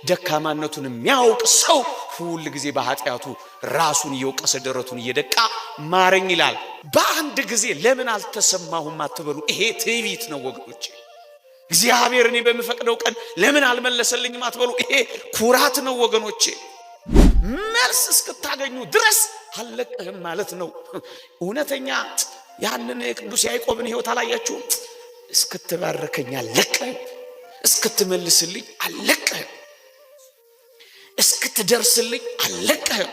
ደካማነቱን የሚያውቅ ሰው ሁል ጊዜ በኃጢአቱ ራሱን እየወቀሰ ደረቱን እየደቃ ማረኝ ይላል። በአንድ ጊዜ ለምን አልተሰማሁም አትበሉ። ይሄ ትዕቢት ነው ወገኖቼ። እግዚአብሔር እኔ በምፈቅደው ቀን ለምን አልመለሰልኝም አትበሉ። ይሄ ኩራት ነው ወገኖቼ። መልስ እስክታገኙ ድረስ አልለቅህም ማለት ነው። እውነተኛ ያንን የቅዱስ ያዕቆብን ሕይወት አላያችሁም? እስክትባርከኝ አልለቅህም፣ እስክትመልስልኝ አልለቅህም፣ እስክትደርስልኝ አልለቅህም፣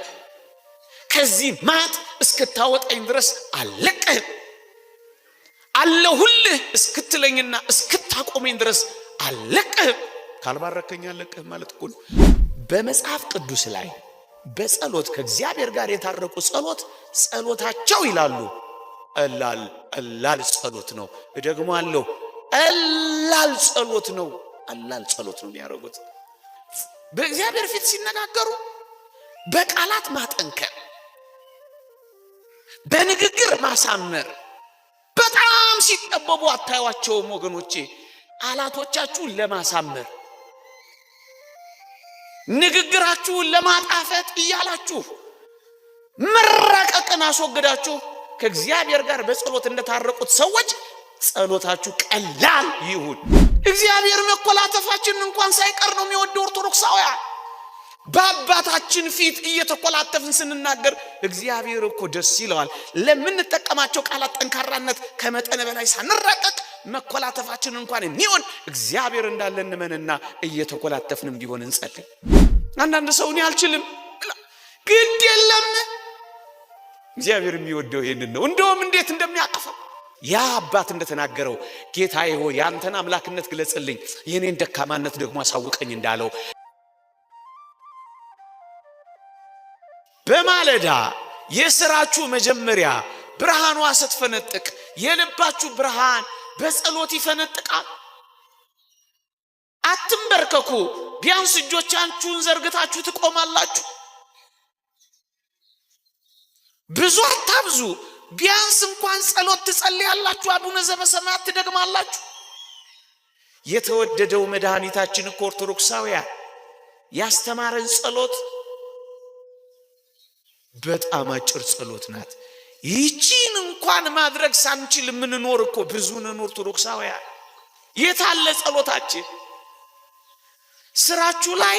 ከዚህ ማጥ እስክታወጣኝ ድረስ አልለቅህም፣ አለሁልህ እስክትለኝና እስክታቆመኝ ድረስ አልለቅህም። ካልባረከኝ አልለቅህም ማለት እኮ ነው። በመጽሐፍ ቅዱስ ላይ በጸሎት ከእግዚአብሔር ጋር የታረቁ ጸሎት ጸሎታቸው ይላሉ ቀላል ቀላል ጸሎት ነው። እደግመዋለሁ፣ ቀላል ጸሎት ነው። ቀላል ጸሎት ነው የሚያደርጉት። በእግዚአብሔር ፊት ሲነጋገሩ በቃላት ማጠንከር፣ በንግግር ማሳመር፣ በጣም ሲጠበቡ አታዩዋቸውም ወገኖቼ። ቃላቶቻችሁን ለማሳመር ንግግራችሁን ለማጣፈጥ እያላችሁ መራቀቅን አስወግዳችሁ ከእግዚአብሔር ጋር በጸሎት እንደታረቁት ሰዎች ጸሎታችሁ ቀላል ይሁን። እግዚአብሔር መኮላተፋችንን እንኳን ሳይቀር ነው የሚወደው። ኦርቶዶክሳውያን በአባታችን ፊት እየተኮላተፍን ስንናገር እግዚአብሔር እኮ ደስ ይለዋል። ለምንጠቀማቸው ቃላት ጠንካራነት ከመጠን በላይ ሳንራቀቅ መኮላተፋችንን እንኳን የሚሆን እግዚአብሔር እንዳለ እንመንና እየተኮላተፍንም ቢሆን እንጸልይ። አንዳንድ ሰው እኔ አልችልም፣ ግድ የለም እግዚአብሔር የሚወደው ይህንን ነው። እንደውም እንዴት እንደሚያቅፈው ያ አባት እንደተናገረው ጌታዬ ሆይ ያንተን አምላክነት ግለጽልኝ፣ የኔን ደካማነት ደግሞ አሳውቀኝ እንዳለው በማለዳ የስራችሁ መጀመሪያ ብርሃኗ ስትፈነጥቅ የልባችሁ ብርሃን በጸሎት ይፈነጥቃል። አትንበርከኩ፣ ቢያንስ እጆቻችሁን ዘርግታችሁ ትቆማላችሁ። ብዙ አታብዙ፣ ቢያንስ እንኳን ጸሎት ትጸልያላችሁ፣ አቡነ ዘበሰማያት ትደግማላችሁ። የተወደደው መድኃኒታችን እኮ ኦርቶዶክሳውያን ያስተማረን ጸሎት በጣም አጭር ጸሎት ናት። ይቺን እንኳን ማድረግ ሳንችል የምንኖር እኮ ብዙ ነን ኦርቶዶክሳውያን። የታለ ጸሎታችን? ስራችሁ ላይ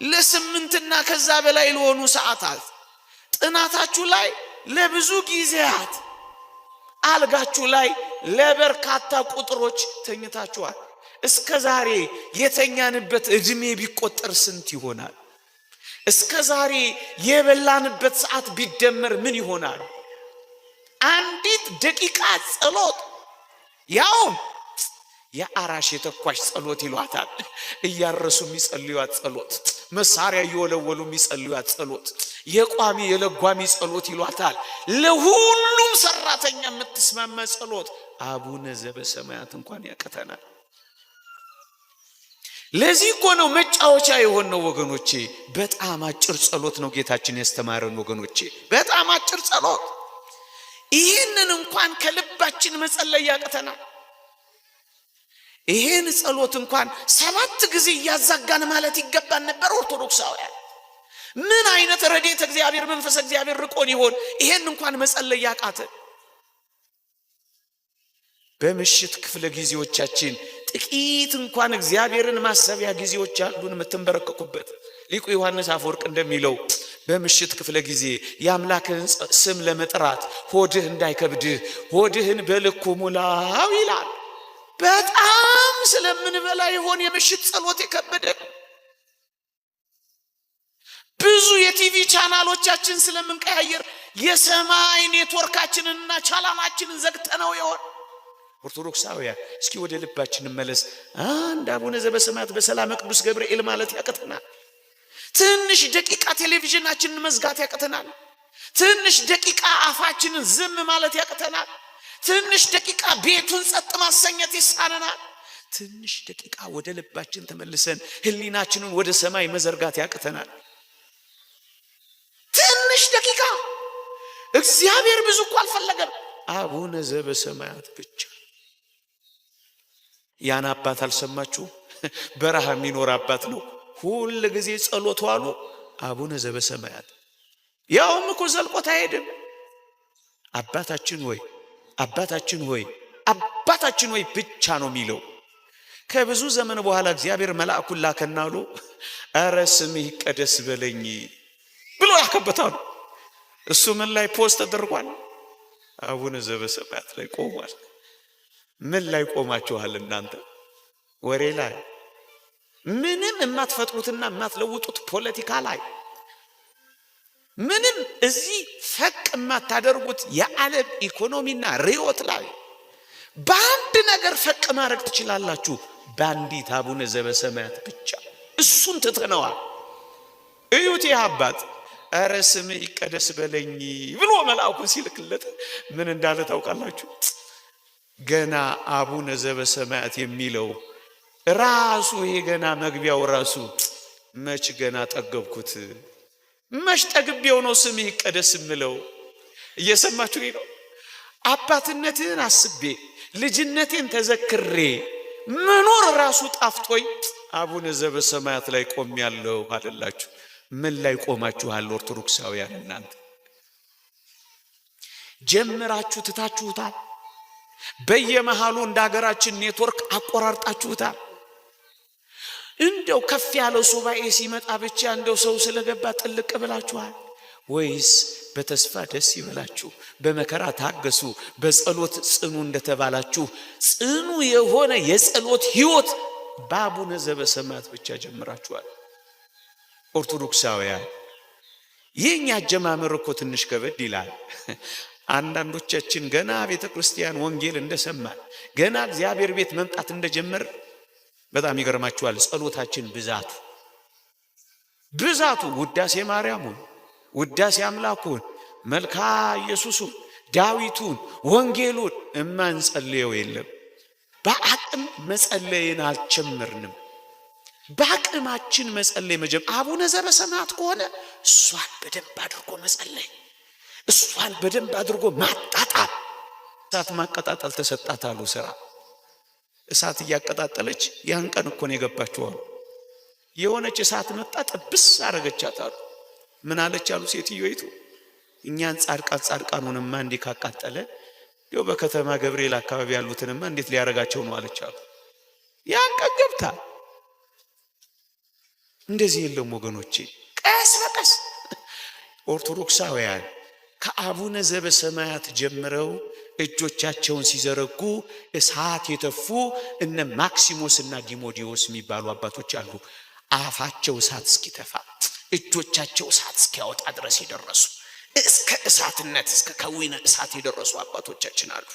ለስምንትና ከዛ በላይ ለሆኑ ሰዓታት፣ ጥናታችሁ ላይ ለብዙ ጊዜያት፣ አልጋችሁ ላይ ለበርካታ ቁጥሮች ተኝታችኋል። እስከ ዛሬ የተኛንበት ዕድሜ ቢቆጠር ስንት ይሆናል? እስከ ዛሬ የበላንበት ሰዓት ቢደመር ምን ይሆናል? አንዲት ደቂቃ ጸሎት ያውም የአራሽ የተኳሽ ጸሎት ይሏታል። እያረሱ የሚጸልዩት ጸሎት፣ መሳሪያ እየወለወሉ የሚጸልዩት ጸሎት፣ የቋሚ የለጓሚ ጸሎት ይሏታል። ለሁሉም ሰራተኛ የምትስማማ ጸሎት አቡነ ዘበሰማያት እንኳን ያቅተናል። ለዚህ እኮ ነው መጫወቻ የሆን ነው ወገኖቼ። በጣም አጭር ጸሎት ነው ጌታችን ያስተማረን ወገኖቼ፣ በጣም አጭር ጸሎት። ይህንን እንኳን ከልባችን መጸለይ ያቅተናል። ይህን ጸሎት እንኳን 7 ጊዜ እያዛጋን ማለት ይገባን ነበር ኦርቶዶክሳውያን። ምን አይነት ረድኤተ እግዚአብሔር መንፈሰ እግዚአብሔር ርቆን ይሆን ይሄን እንኳን መጸለይ ያቃተን? በምሽት ክፍለ ጊዜዎቻችን ጥቂት እንኳን እግዚአብሔርን ማሰቢያ ጊዜዎች አሉን የምትንበረከኩበት። ሊቁ ዮሐንስ አፈወርቅ እንደሚለው በምሽት ክፍለ ጊዜ የአምላክህን ስም ለመጥራት ሆድህ እንዳይከብድህ ሆድህን በልኩ ሙላው ይላል። በጣም ስለምንበላ ይሆን የምሽት ጸሎት የከበደ? ብዙ የቲቪ ቻናሎቻችን ስለምንቀያየር የሰማይ ኔትወርካችንንና ቻናላችንን ዘግተነው ይሆን? ኦርቶዶክሳውያን እስኪ ወደ ልባችን እንመለስ። አንድ አቡነ ዘበሰማያት በሰላመ ቅዱስ ገብርኤል ማለት ያቅተናል። ትንሽ ደቂቃ ቴሌቪዥናችንን መዝጋት ያቅተናል። ትንሽ ደቂቃ አፋችንን ዝም ማለት ያቅተናል። ትንሽ ደቂቃ ቤቱን ጸጥ ማሰኘት ይሳነናል። ትንሽ ደቂቃ ወደ ልባችን ተመልሰን ሕሊናችንን ወደ ሰማይ መዘርጋት ያቅተናል። ትንሽ ደቂቃ እግዚአብሔር ብዙ እኮ አልፈለገም። አቡነ ዘበሰማያት ብቻ። ያን አባት አልሰማችሁ? በረሃ የሚኖር አባት ነው። ሁል ጊዜ ጸሎቱ አሉ አቡነ ዘበሰማያት። ያውም እኮ ዘልቆት አይሄድም። አባታችን ሆይ አባታችን ሆይ አባታችን ሆይ ብቻ ነው የሚለው። ከብዙ ዘመን በኋላ እግዚአብሔር መልአኩን ላከና አሉ ኧረ ስምህ ይቀደስ በለኝ ብሎ ያከበታሉ። እሱ ምን ላይ pause ተደርጓል? አቡነ ዘበሰማያት ላይ ቆሟል። ምን ላይ ቆማችኋል እናንተ? ወሬ ላይ፣ ምንም የማትፈጥሩትና የማትለውጡት ፖለቲካ ላይ፣ ምንም እዚህ ፈቅ የማታደርጉት የዓለም ኢኮኖሚና ርዕዮት ላይ። በአንድ ነገር ፈቅ ማድረግ ትችላላችሁ፣ በአንዲት አቡነ ዘበሰማያት ብቻ። እሱን ትተነዋል። እዩት፣ ይህ አባት ኧረ ስምህ ይቀደስ በለኝ ብሎ መልአኩን ሲልክለት ምን እንዳለ ታውቃላችሁ? ገና አቡነ ዘበሰማያት የሚለው ራሱ ይሄ ገና መግቢያው ራሱ መች ገና ጠገብኩት፣ መች ጠግቤው ነው ስምህ ይቀደስ የምለው? እየሰማችሁ ነው። አባትነትህን አስቤ ልጅነቴን ተዘክሬ መኖር ራሱ ጣፍጦኝ አቡነ ዘበሰማያት ላይ ቆሜያለሁ አለላችሁ። ምን ላይ ቆማችኋል ኦርቶዶክሳውያን? እናንተ ጀምራችሁ ትታችሁታል። በየመሃሉ እንደ ሀገራችን ኔትወርክ አቆራርጣችሁታል። እንደው ከፍ ያለው ሱባኤ ሲመጣ ብቻ እንደው ሰው ስለገባ ጥልቅ ብላችኋል ወይስ በተስፋ ደስ ይበላችሁ፣ በመከራ ታገሱ፣ በጸሎት ጽኑ እንደተባላችሁ ጽኑ የሆነ የጸሎት ሕይወት በአቡነ ዘበሰማያት ብቻ ጀምራችኋል? ኦርቶዶክሳውያን የኛ አጀማመር እኮ ትንሽ ከበድ ይላል። አንዳንዶቻችን ገና ቤተ ክርስቲያን ወንጌል እንደሰማን ገና እግዚአብሔር ቤት መምጣት እንደጀመር በጣም ይገርማችኋል። ጸሎታችን ብዛቱ ብዛቱ ውዳሴ ማርያሙን፣ ውዳሴ አምላኩን፣ መልካ ኢየሱሱን፣ ዳዊቱን፣ ወንጌሉን እማንጸልየው የለም። በአቅም መጸለይን አልጀመርንም። በአቅማችን መጸለይ መጀመር አቡነ ዘበሰማያት ከሆነ እሷን በደንብ አድርጎ መጸለይ፣ እሷን በደንብ አድርጎ ማጣጣም። እሳት ማቀጣጠል ተሰጣት አሉ ስራ። እሳት እያቀጣጠለች ያን ቀን እኮ ነው የገባችው አሉ። የሆነች እሳት መጣ ጥብስ አረገቻት አሉ። ምን አለች አሉ ሴትዮይቱ፣ እኛን ጻድቃን ጻድቃኑንማ እንዲህ ካቃጠለ ይኸው በከተማ ገብርኤል አካባቢ ያሉትንማ እንዴት ሊያረጋቸው ነው አለች አሉ። ያን ቀን ገብታ እንደዚህ የለም ወገኖቼ፣ ቀስ በቀስ ኦርቶዶክሳውያን ከአቡነ ዘበሰማያት ጀምረው እጆቻቸውን ሲዘረጉ እሳት የተፉ እነ ማክሲሞስ እና ዲሞዲዎስ የሚባሉ አባቶች አሉ። አፋቸው እሳት እስኪተፋ እጆቻቸው እሳት እስኪያወጣ ድረስ የደረሱ፣ እስከ እሳትነት እስከ ከዊነ እሳት የደረሱ አባቶቻችን አሉ።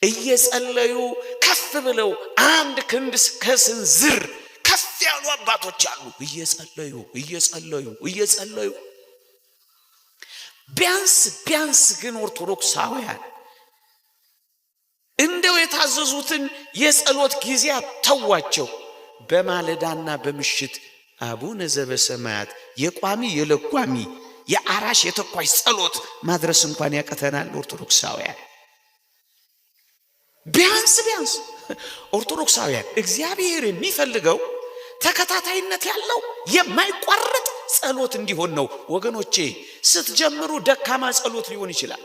እየጸለዩ ከፍ ብለው አንድ ክንድ ከስንዝር ከፍ ያሉ አባቶች አሉ። እየጸለዩ እየጸለዩ እየጸለዩ ቢያንስ ቢያንስ ግን ኦርቶዶክሳውያን እንደው የታዘዙትን የጸሎት ጊዜያት ተዋቸው። በማለዳና በምሽት አቡነ ዘበሰማያት የቋሚ የለጓሚ የአራሽ የተኳሽ ጸሎት ማድረስ እንኳን ያቅተናል ኦርቶዶክሳውያን። ቢያንስ ቢያንስ ኦርቶዶክሳውያን እግዚአብሔር የሚፈልገው ተከታታይነት ያለው የማይቋረጥ ጸሎት እንዲሆን ነው። ወገኖቼ ስትጀምሩ ደካማ ጸሎት ሊሆን ይችላል።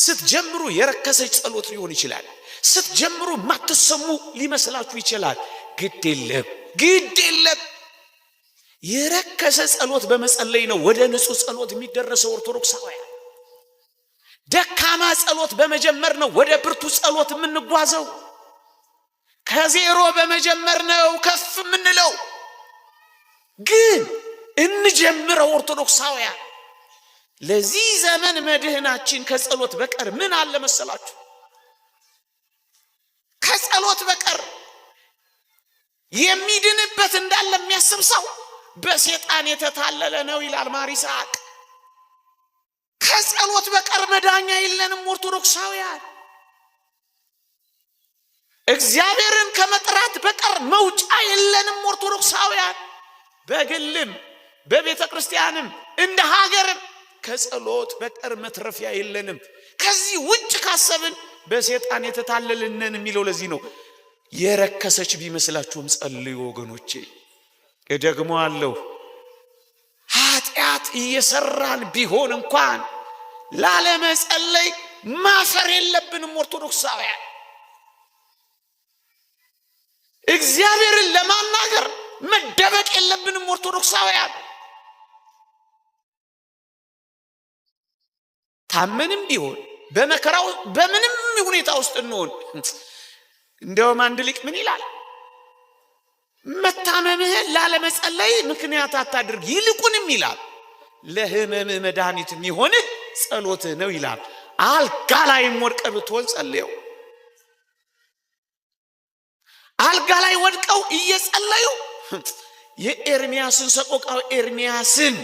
ስትጀምሩ የረከሰች ጸሎት ሊሆን ይችላል። ስትጀምሩ ማትሰሙ ሊመስላችሁ ይችላል። ግድ የለም፣ ግድ የለም። የረከሰ ጸሎት በመጸለይ ነው ወደ ንጹህ ጸሎት የሚደረሰው። ኦርቶዶክሳውያን ደካማ ጸሎት በመጀመር ነው ወደ ብርቱ ጸሎት የምንጓዘው። ከዜሮ በመጀመር ነው ከፍ የምንለው። ግን እንጀምረው ኦርቶዶክሳውያን። ለዚህ ዘመን መድህናችን ከጸሎት በቀር ምን አለ መሰላችሁ? ከጸሎት በቀር የሚድንበት እንዳለ የሚያስብ ሰው በሴጣን የተታለለ ነው ይላል ማር ይስሐቅ። ከጸሎት በቀር መዳኛ የለንም ኦርቶዶክሳውያን። እግዚአብሔርን ከመጥራት በቀር መውጫ የለንም ኦርቶዶክሳውያን። በግልም በቤተ ክርስቲያንም እንደ ሀገርም ከጸሎት በቀር መትረፊያ የለንም። ከዚህ ውጭ ካሰብን በሴጣን የተታለልነን የሚለው ለዚህ ነው። የረከሰች ቢመስላችሁም ጸልዩ ወገኖቼ። እደግመዋለሁ፣ ኃጢአት እየሰራን ቢሆን እንኳን ላለመጸለይ ማፈር የለብንም። ኦርቶዶክሳውያን እግዚአብሔርን ለማናገር መደበቅ የለብንም። ኦርቶዶክሳውያን ታመንም ቢሆን በመከራው በምንም ሁኔታ ውስጥ እንሆን፣ እንደውም አንድ ሊቅ ምን ይላል? መታመምህን ላለመጸለይ ምክንያት አታድርግ፣ ይልቁንም ይላል ለህመምህ መድኃኒት የሚሆንህ ጸሎትህ ነው ይላል። አልጋ ላይም ወድቀህ ብትሆን ጸልየው። አልጋ ላይ ወድቀው እየጸለዩ የኤርሚያስን ሰቆቃው ኤርሚያስን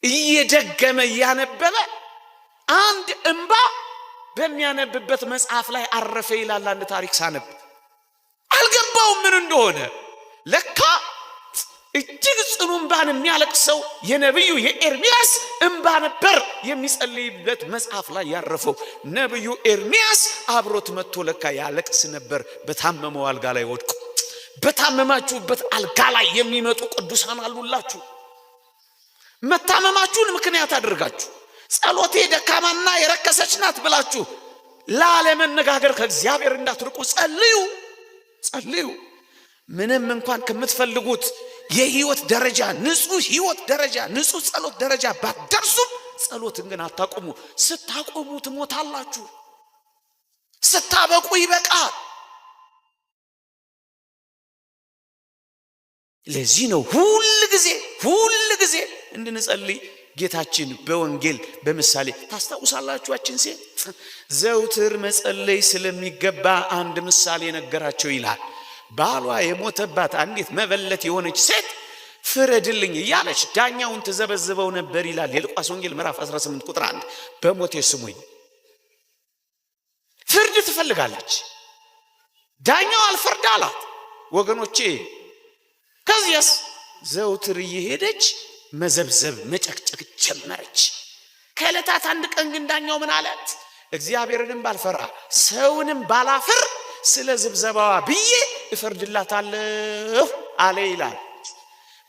እየደገመ እያነበበ አንድ እምባ በሚያነብበት መጽሐፍ ላይ አረፈ ይላል። አንድ ታሪክ ሳነብ አልገባውም ምን እንደሆነ። ለካ እጅግ ጽኑ እምባን የሚያለቅሰው የነቢዩ የኤርሚያስ እምባ ነበር የሚጸልይበት መጽሐፍ ላይ ያረፈው። ነቢዩ ኤርሚያስ አብሮት መጥቶ ለካ ያለቅስ ነበር በታመመው አልጋ ላይ ወድቆ። በታመማችሁበት አልጋ ላይ የሚመጡ ቅዱሳን አሉላችሁ። መታመማችሁን ምክንያት አድርጋችሁ ጸሎቴ ደካማና የረከሰች ናት ብላችሁ ላለመነጋገር ከእግዚአብሔር እንዳትርቁ ጸልዩ፣ ጸልዩ። ምንም እንኳን ከምትፈልጉት የህይወት ደረጃ ንጹህ ህይወት ደረጃ ንጹህ ጸሎት ደረጃ ባትደርሱም ጸሎትን ግን አታቆሙ። ስታቆሙ ትሞታላችሁ። ስታበቁ ይበቃል። ለዚህ ነው ሁል ጊዜ ሁል ጊዜ እንድንጸልይ ጌታችን በወንጌል በምሳሌ ታስታውሳላችኋችን ሴት ዘውትር መጸለይ ስለሚገባ አንድ ምሳሌ ነገራቸው ይላል። ባሏ የሞተባት አንዲት መበለት የሆነች ሴት ፍረድልኝ እያለች ዳኛውን ትዘበዝበው ነበር ይላል የሉቃስ ወንጌል ምዕራፍ 18 ቁጥር 1። በሞቴ ስሙኝ፣ ፍርድ ትፈልጋለች። ዳኛው አልፈርድ አላት። ወገኖቼ ከዚያስ ዘውትር እየሄደች መዘብዘብ መጨቅጨቅ ጀመረች። ከዕለታት አንድ ቀን ግን ዳኛው ምን አለት? እግዚአብሔርንም ባልፈራ ሰውንም ባላፍር ስለ ዝብዘባዋ ብዬ እፈርድላታለሁ አለ ይላል።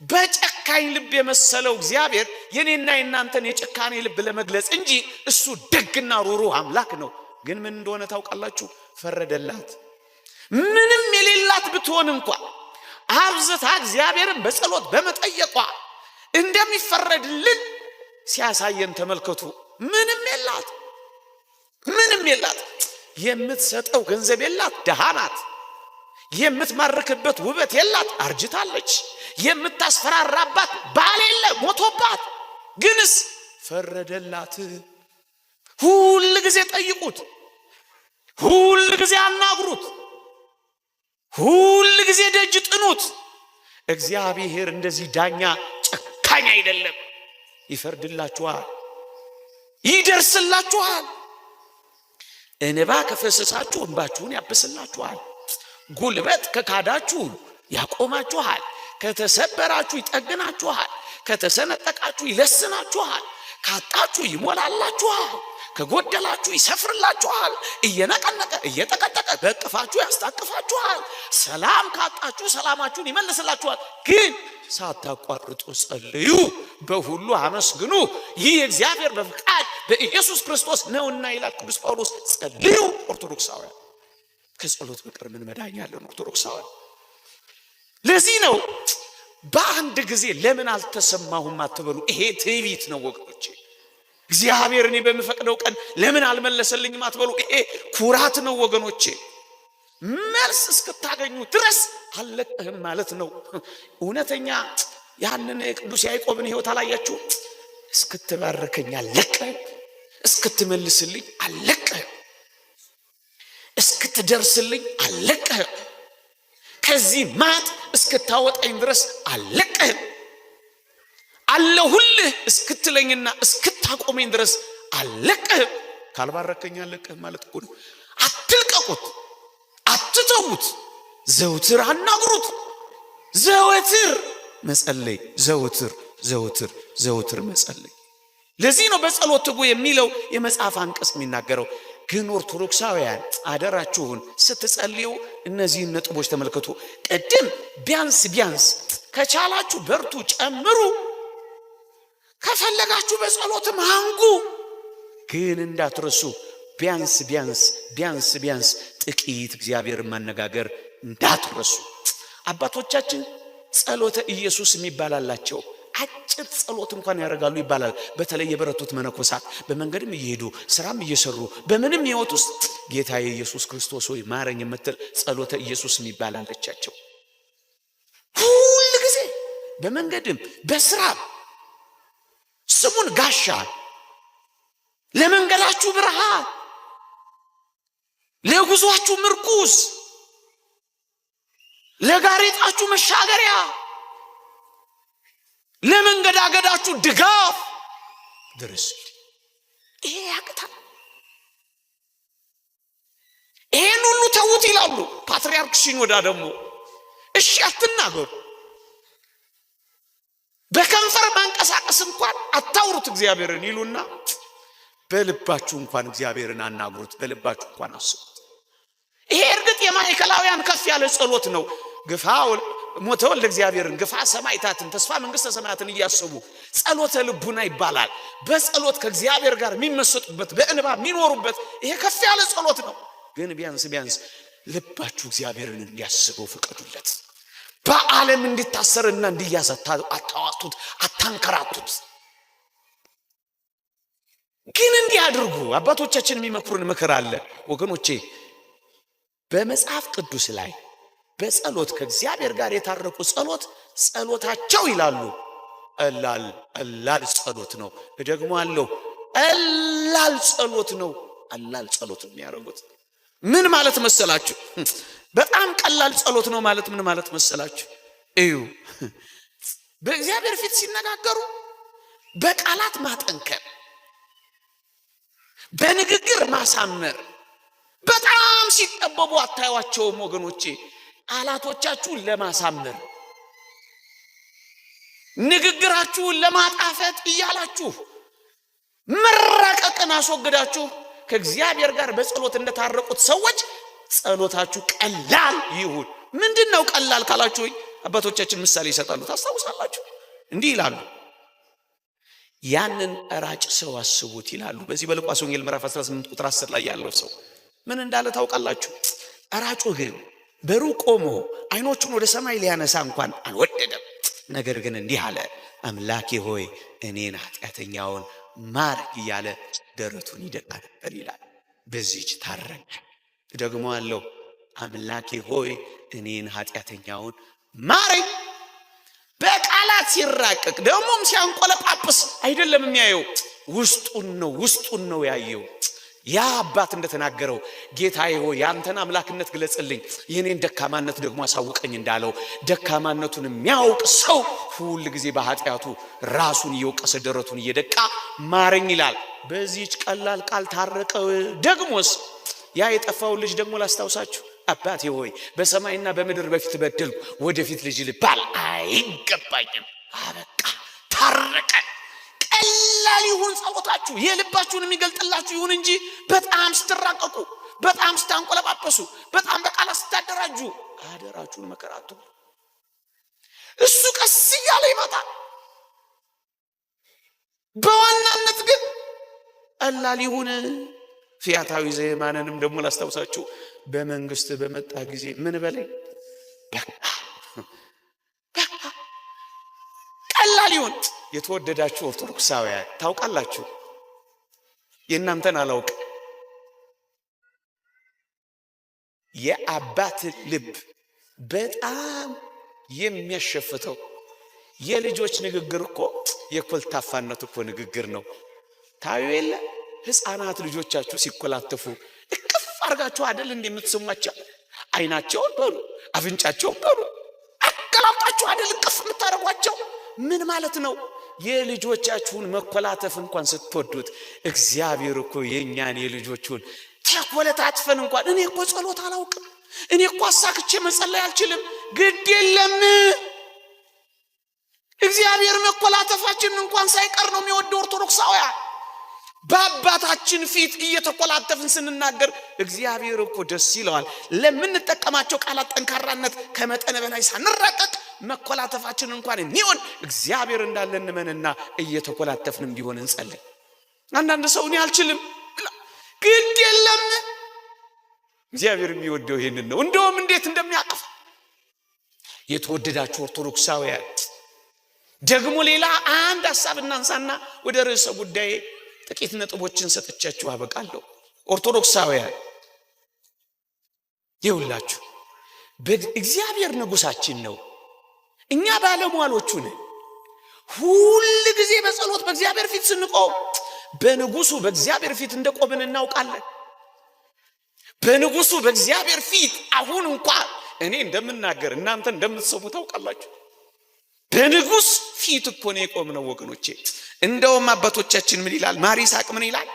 በጨካኝ ልብ የመሰለው እግዚአብሔር የኔና የናንተን የጭካኔ ልብ ለመግለጽ እንጂ እሱ ደግና ሩሩህ አምላክ ነው። ግን ምን እንደሆነ ታውቃላችሁ? ፈረደላት። ምንም የሌላት ብትሆን እንኳ አብዝታ እግዚአብሔርን በጸሎት በመጠየቋ እንደሚፈረድልን ሲያሳየን ተመልከቱ። ምንም የላት፣ ምንም የላት። የምትሰጠው ገንዘብ የላት፣ ድሃ ናት። የምትማርክበት ውበት የላት፣ አርጅታለች። የምታስፈራራባት ባል የለ፣ ሞቶባት። ግንስ ፈረደላት። ሁል ጊዜ ጠይቁት፣ ሁል ጊዜ አናግሩት፣ ሁል ጊዜ ደጅ ጥኑት። እግዚአብሔር እንደዚህ ዳኛ ጨካኝ አይደለም። ይፈርድላችኋል፣ ይደርስላችኋል። እንባ ከፈሰሳችሁ እንባችሁን ያብስላችኋል። ጉልበት ከካዳችሁ ያቆማችኋል። ከተሰበራችሁ ይጠግናችኋል። ከተሰነጠቃችሁ ይለስናችኋል። ካጣችሁ ይሞላላችኋል። ከጎደላችሁ ይሰፍርላችኋል። እየነቀነቀ እየጠቀጠቀ በእቅፋችሁ ያስታቅፋችኋል። ሰላም ካጣችሁ ሰላማችሁን ይመልስላችኋል። ግን ሳታቋርጡ ጸልዩ፣ በሁሉ አመስግኑ፣ ይህ የእግዚአብሔር በፍቃድ በኢየሱስ ክርስቶስ ነውና ይላል ቅዱስ ጳውሎስ። ጸልዩ ኦርቶዶክሳውያን። ከጸሎት በቀር ምን መዳኛ አለን ኦርቶዶክሳውያን? ለዚህ ነው በአንድ ጊዜ ለምን አልተሰማሁም አትበሉ። ይሄ ትዕቢት ነው ወገኖቼ። እግዚአብሔር እኔ በምፈቅደው ቀን ለምን አልመለሰልኝም አትበሉ። ይሄ ኩራት ነው ወገኖቼ። መልስ እስክታገኙ ድረስ አልለቅህም ማለት ነው። እውነተኛ ያንን የቅዱስ ያዕቆብን ሕይወት አላያችሁ? እስክትባርከኝ አልለቅህም፣ እስክትመልስልኝ አልለቅህም፣ እስክትደርስልኝ አልለቅህም፣ ከዚህ ማጥ እስክታወጣኝ ድረስ አልለቅህም፣ አለሁልህ እስክትለኝና እስክታቆመኝ ድረስ አልለቅህም። ካልባረከኝ አልለቅህም ማለት እኮ ነው። አትልቀቁት፣ አትተዉት፣ ዘውትር አናግሩት። ዘወትር መጸለይ፣ ዘወትር ዘወትር ዘወትር መጸለይ። ለዚህ ነው በጸሎት ትጉ የሚለው የመጽሐፍ አንቀጽ የሚናገረው። ግን ኦርቶዶክሳውያን አደራችሁን ስትጸልዩ እነዚህን ነጥቦች ተመልከቱ። ቅድም ቢያንስ ቢያንስ ከቻላችሁ በርቱ፣ ጨምሩ፣ ከፈለጋችሁ በጸሎትም አንጉ። ግን እንዳትረሱ ቢያንስ ቢያንስ ቢያንስ ቢያንስ ጥቂት እግዚአብሔርን ማነጋገር እንዳትረሱ። አባቶቻችን ጸሎተ ኢየሱስ የሚባል አላቸው። አጭር ጸሎት እንኳን ያደርጋሉ ይባላል። በተለይ የበረቱት መነኮሳት በመንገድም እየሄዱ ስራም እየሰሩ በምንም ሕይወት ውስጥ ጌታዬ ኢየሱስ ክርስቶስ ሆይ ማረኝ የምትል ጸሎተ ኢየሱስ የሚባል አለቻቸው። ሁል ጊዜ በመንገድም በስራም ስሙን ጋሻ፣ ለመንገዳችሁ ብርሃን፣ ለጉዟችሁ ምርኩዝ፣ ለጋሬጣችሁ መሻገሪያ፣ ለመንገዳገዳችሁ ድጋፍ ድረስ። ይሄ ያቅታል። ይሄን ሁሉ ተዉት ይላሉ ፓትርያርክ ሲኖዳ ደግሞ እሺ አትናገሩ፣ በከንፈር ማንቀሳቀስ እንኳን አታውሩት እግዚአብሔርን ይሉና በልባችሁ እንኳን እግዚአብሔርን አናግሩት፣ በልባችሁ እንኳን አስቡት። ይሄ እርግጥ የማዕከላውያን ከፍ ያለ ጸሎት ነው። ግፋ ሞተ ወልደ እግዚአብሔርን ግፋ ሰማዕታትን ተስፋ መንግሥተ ሰማያትን እያሰቡ ጸሎተ ልቡና ይባላል። በጸሎት ከእግዚአብሔር ጋር የሚመሰጡበት በእንባ የሚኖሩበት ይሄ ከፍ ያለ ጸሎት ነው። ግን ቢያንስ ቢያንስ ልባችሁ እግዚአብሔርን እንዲያስበው ፍቀዱለት። በዓለም እንዲታሰርና እንዲያዝ አታዋጡት፣ አታንከራቱት። ግን እንዲህ አድርጉ። አባቶቻችን የሚመክሩን ምክር አለ ወገኖቼ። በመጽሐፍ ቅዱስ ላይ በጸሎት ከእግዚአብሔር ጋር የታረቁ ጸሎት ጸሎታቸው ይላሉ ቀላል ቀላል ጸሎት ነው። ደግሞ አለው ቀላል ጸሎት ነው። ቀላል ጸሎት ነው የሚያደርጉት። ምን ማለት መሰላችሁ? በጣም ቀላል ጸሎት ነው ማለት ምን ማለት መሰላችሁ? እዩ፣ በእግዚአብሔር ፊት ሲነጋገሩ በቃላት ማጠንከር፣ በንግግር ማሳመር፣ በጣም ሲጠበቡ አታዩዋቸውም ወገኖቼ። ቃላቶቻችሁን ለማሳመር ንግግራችሁን ለማጣፈጥ እያላችሁ መራቀቅን አስወግዳችሁ ከእግዚአብሔር ጋር በጸሎት እንደታረቁት ሰዎች ጸሎታችሁ ቀላል ይሁን። ምንድን ነው ቀላል ካላችሁ አባቶቻችን ምሳሌ ይሰጣሉ። ታስታውሳላችሁ? እንዲህ ይላሉ፣ ያንን ቀራጭ ሰው አስቡት ይላሉ። በዚህ በሉቃስ ወንጌል ምዕራፍ 18 ቁጥር 10 ላይ ያለው ሰው ምን እንዳለ ታውቃላችሁ? ቀራጩ ግን በሩቅ ቆሞ ዓይኖቹን ወደ ሰማይ ሊያነሳ እንኳን አልወደደም። ነገር ግን እንዲህ አለ፣ አምላኬ ሆይ እኔን ኃጢአተኛውን ማረግ እያለ ደረቱን ይደቃ ነበር ይላል። በዚች ታረቀ። ደግሞ አለው አምላኬ ሆይ እኔን ኃጢአተኛውን ማረኝ። በቃላት ሲራቀቅ ደግሞም ሲያንቆለጳጵስ አይደለም የሚያየው፣ ውስጡን ነው ውስጡን ነው ያየው። ያ አባት እንደተናገረው ጌታዬ ሆይ ያንተን አምላክነት ግለጽልኝ፣ የኔን ደካማነት ደግሞ አሳውቀኝ እንዳለው ደካማነቱን የሚያውቅ ሰው ሁል ጊዜ በኃጢአቱ ራሱን እየወቀሰ ደረቱን እየደቃ ማረኝ ይላል። በዚህች ቀላል ቃል ታረቀው። ደግሞስ ያ የጠፋውን ልጅ ደግሞ ላስታውሳችሁ፣ አባቴ ሆይ በሰማይና በምድር በፊት በደልኩ፣ ወደፊት ልጅ ልባል አይገባኝም። አበቃ፣ ታረቀ። ቀላል ይሁን ጸሎታችሁ፣ የልባችሁን የሚገልጥላችሁ ይሁን እንጂ በጣም ስትራቀቁ፣ በጣም ስታንቆለጳጰሱ፣ በጣም በቃላት ስታደራጁ አደራችሁን መከራቱ እሱ ቀስ እያለ ይመጣል። በዋናነት ግን ቀላል ይሁን። ፊያታዊ ዘየማንንም ደግሞ ላስታውሳችሁ፣ በመንግስት በመጣ ጊዜ ምን በላይ በቃ በቃ ቀላል ይሁን። የተወደዳችሁ ኦርቶዶክሳውያን ታውቃላችሁ፣ የእናንተን አላውቅ። የአባት ልብ በጣም የሚያሸፍተው የልጆች ንግግር እኮ የኮልታፋነት እኮ ንግግር ነው። ታዩ የለ ሕፃናት ልጆቻችሁ ሲኮላተፉ እቅፍ አድርጋችሁ አደል እንደምትስሟቸው? አይናቸውን በሉ አፍንጫቸውን በሉ አገላብጣችሁ አደል እቅፍ የምታደርጓቸው? ምን ማለት ነው? የልጆቻችሁን መኮላተፍ እንኳን ስትወዱት እግዚአብሔር እኮ የእኛን የልጆቹን ተኮለታትፈን እንኳን እኔ እኮ ጸሎት አላውቅም፣ እኔ እኮ አሳክቼ መጸለይ አልችልም፣ ግድ የለም እግዚአብሔር መኮላተፋችንን እንኳን ሳይቀር ነው የሚወደው። ኦርቶዶክሳውያን በአባታችን ፊት እየተኮላተፍን ስንናገር እግዚአብሔር እኮ ደስ ይለዋል። ለምንጠቀማቸው ቃላት ጠንካራነት ከመጠን በላይ ሳንራቀቅ መኮላተፋችን እንኳን የሚሆን እግዚአብሔር እንዳለ እንመንና እየተኮላተፍንም ቢሆን እንጸልይ። አንዳንድ ሰው እኔ አልችልም፣ ግድ የለም እግዚአብሔር የሚወደው ይሄንን ነው። እንደውም እንዴት እንደሚያቅፍ። የተወደዳችሁ ኦርቶዶክሳውያን፣ ደግሞ ሌላ አንድ ሀሳብ እናንሳና ወደ ርዕሰ ጉዳይ ጥቂት ነጥቦችን ሰጥቻችሁ አበቃለሁ። ኦርቶዶክሳውያን፣ ይኸውላችሁ እግዚአብሔር ንጉሳችን ነው፣ እኛ ባለሟሎቹ ነን። ሁል ጊዜ በጸሎት በእግዚአብሔር ፊት ስንቆም በንጉሱ በእግዚአብሔር ፊት እንደቆምን እናውቃለን። በንጉሱ በእግዚአብሔር ፊት አሁን እንኳን እኔ እንደምናገር እናንተ እንደምትሰሙ ታውቃላችሁ። በንጉስ ፊት እኮ ነው የቆምነው ወገኖቼ። እንደውም አባቶቻችን ምን ይላል? ማር ይስሐቅ ምን ይላል?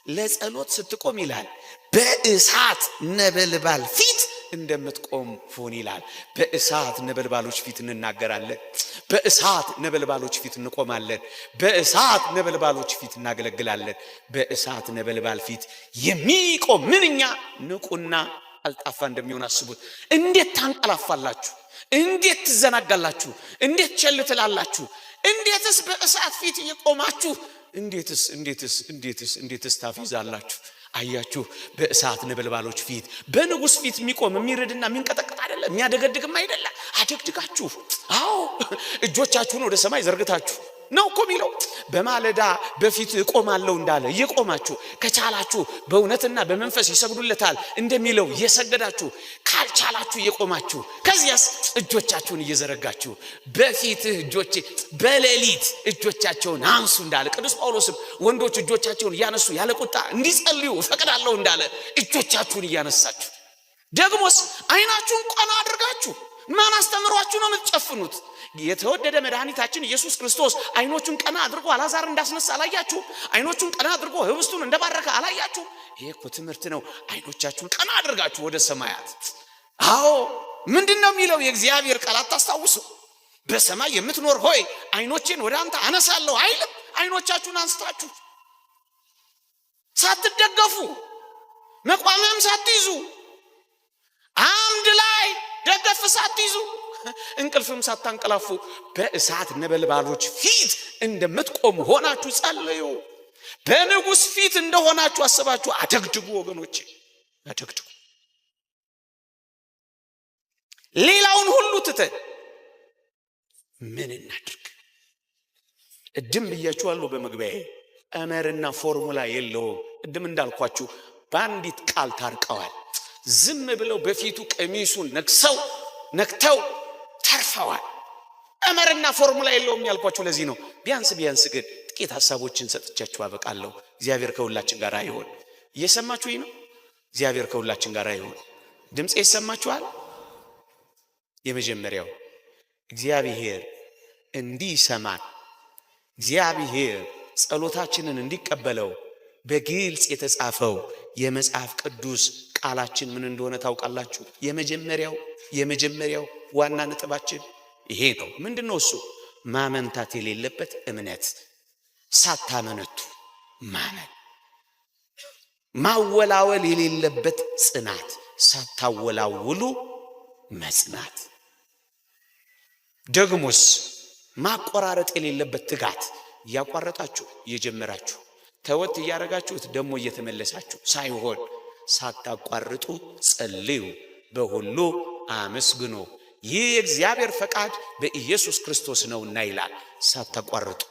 ለጸሎት ስትቆም ይላል በእሳት ነበልባል ፊት እንደምትቆም ሁን ይላል። በእሳት ነበልባሎች ፊት እንናገራለን። በእሳት ነበልባሎች ፊት እንቆማለን። በእሳት ነበልባሎች ፊት እናገለግላለን። በእሳት ነበልባል ፊት የሚቆም ምንኛ ንቁና ቀልጣፋ እንደሚሆን አስቡት። እንዴት ታንቀላፋላችሁ? እንዴት ትዘናጋላችሁ? እንዴት ቸል ትላላችሁ? እንዴትስ በእሳት ፊት እየቆማችሁ እንዴትስ እንዴትስ እንዴትስ እንዴትስ ታፌዛላችሁ? አያችሁ፣ በእሳት ነበልባሎች ፊት፣ በንጉሥ ፊት የሚቆም የሚርድና የሚንቀጠቀጥ አይደለም፣ የሚያደገድግም አይደለም። አደግድጋችሁ፣ አዎ፣ እጆቻችሁን ወደ ሰማይ ዘርግታችሁ ነው እኮ የሚለው። በማለዳ በፊት እቆማለሁ እንዳለ እየቆማችሁ፣ ከቻላችሁ በእውነትና በመንፈስ ይሰግዱለታል እንደሚለው እየሰገዳችሁ፣ ካልቻላችሁ እየቆማችሁ፣ ከዚያስ እጆቻችሁን እየዘረጋችሁ በፊትህ እጆቼ፣ በሌሊት እጆቻቸውን አንሱ እንዳለ፣ ቅዱስ ጳውሎስም ወንዶች እጆቻቸውን እያነሱ ያለ ቁጣ እንዲጸልዩ እፈቅዳለሁ እንዳለ፣ እጆቻችሁን እያነሳችሁ፣ ደግሞስ አይናችሁን ቀና አድርጋችሁ። ማን አስተምሯችሁ ነው የምትጨፍኑት? የተወደደ መድኃኒታችን ኢየሱስ ክርስቶስ አይኖቹን ቀና አድርጎ አልዓዛር እንዳስነሳ አላያችሁ? አይኖቹን ቀና አድርጎ ህብስቱን እንደባረከ አላያችሁ? ይሄ እኮ ትምህርት ነው። አይኖቻችሁን ቀና አድርጋችሁ ወደ ሰማያት። አዎ፣ ምንድን ነው የሚለው የእግዚአብሔር ቃል አታስታውሱ? በሰማይ የምትኖር ሆይ አይኖቼን ወደ አንተ አነሳለሁ አይልም? አይኖቻችሁን አንስታችሁ፣ ሳትደገፉ፣ መቋሚያም ሳትይዙ፣ አምድ ላይ ደገፍ ሳትይዙ፣ እንቅልፍም ሳታንቀላፉ በእሳት ነበልባሎች ፊት እንደምትቆሙ ሆናችሁ ጸልዩ። በንጉሥ ፊት እንደሆናችሁ አስባችሁ አደግድጉ ወገኖቼ፣ አደግድጉ። ሌላውን ሁሉ ትተን ምን እናድርግ? እድም ብያችኋለሁ በመግቢያዬ፣ ቀመርና ፎርሙላ የለውም። እድም እንዳልኳችሁ በአንዲት ቃል ታርቀዋል። ዝም ብለው በፊቱ ቀሚሱን ነክሰው ነክተው ተርፈዋል። ቀመርና ፎርሙላ የለውም ያልኳችሁ ለዚህ ነው። ቢያንስ ቢያንስ ግን ጥቂት ሀሳቦችን ሰጥቻችሁ አበቃለሁ። እግዚአብሔር ከሁላችን ጋር ይሁን። እየሰማችሁ ነው። እግዚአብሔር ከሁላችን ጋር ይሁን። ድምፄ ይሰማችኋል? የመጀመሪያው እግዚአብሔር እንዲሰማን፣ እግዚአብሔር ጸሎታችንን እንዲቀበለው በግልጽ የተጻፈው የመጽሐፍ ቅዱስ ቃላችን ምን እንደሆነ ታውቃላችሁ? የመጀመሪያው ዋና ነጥባችን ይሄ ነው። ምንድን ነው እሱ? ማመንታት የሌለበት እምነት፣ ሳታመነቱ ማመን። ማወላወል የሌለበት ጽናት፣ ሳታወላውሉ መጽናት። ደግሞስ ማቆራረጥ የሌለበት ትጋት፣ እያቋረጣችሁ እየጀመራችሁ፣ ተወት እያደረጋችሁት ደግሞ እየተመለሳችሁ ሳይሆን ሳታቋርጡ ጸልዩ፣ በሁሉ አመስግኑ፣ ይህ የእግዚአብሔር ፈቃድ በኢየሱስ ክርስቶስ ነውና ይላል። ሳታቋርጡ።